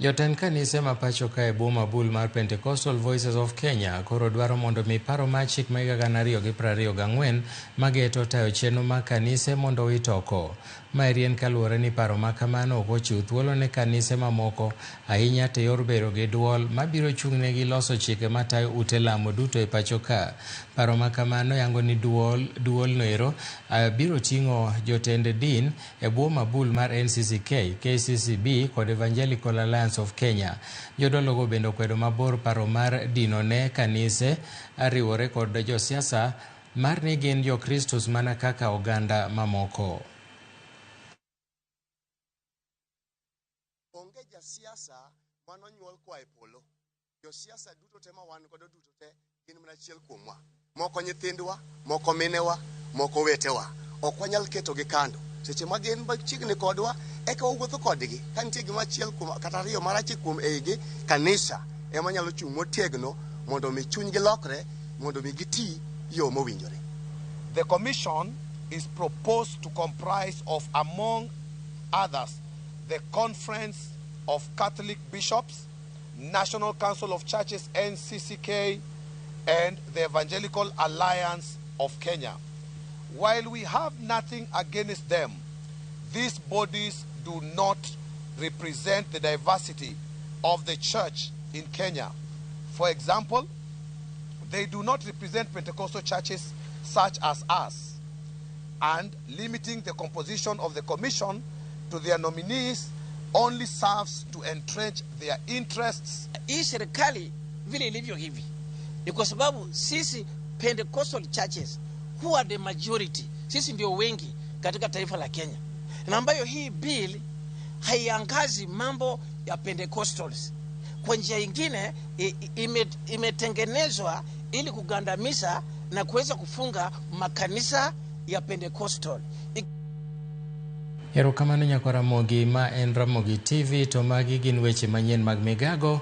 Jotend kanise ma pacho ka e bwo mabul mar Pentecostal Voices of Kenya koro dwaro mondo mi paro mar chik ma higa 2024 mageto tayo chenro mag kanise mondo owit oko. Maeri en kaluwore ni paro ma kamano ok ochiw thuolo ne kanise mamoko ahinya to yor bedo gi duol mabiro chung'negi loso chike matayo ute lamo duto e pacho ka. Paro ma kamano yango ni duol duolno ero biro ting'o jotend din e bwo mabul mar NCCK, KCCB kod Evangelical Alliance of Kenya. Jodologo bende okwedo mabor paro mar dino ne kanise riwore kod josiasa mar ni gin jokristus mana kaka oganda mamoko. Onge jasiasa manonyuol koa e polo. Josiasa duto te ma wan godo duto te gin mana achiel kuomwa. Moko nyithindwa, moko minewa, moko owetewa. Ok wanyal ketogi kando. Seche ma gin machiegni kodwa, eka wawuotho kodgi. Ka nitie gima achiel kuom kata ariyo marach kuom eigi, kanisa ema nyalo chung' motegno mondo omi chunygi lokre, mondo omi giti yo mowinjore. The commission is proposed to comprise of, among others, the Conference of Catholic Bishops, National Council of Churches NCCK, and the Evangelical Alliance of Kenya. While we have nothing against them, these bodies do not represent the diversity of the church in Kenya. For example, they do not represent Pentecostal churches such as us, and limiting the composition of the commission to their nominees only serves to entrench their interests. Hii serikali vile ilivyo hivi ni kwa sababu sisi Pentecostal churches who are the majority, sisi ndio wengi katika taifa la Kenya, na ambayo hii bill haiangazi mambo ya Pentecostals. Kwa njia ingine imetengenezwa ili kugandamiza na kuweza kufunga makanisa ya Pentecostal. Erokamano nyakwa Ramogi, ma en Ramogi TV to magi gin weche manyien mag migago.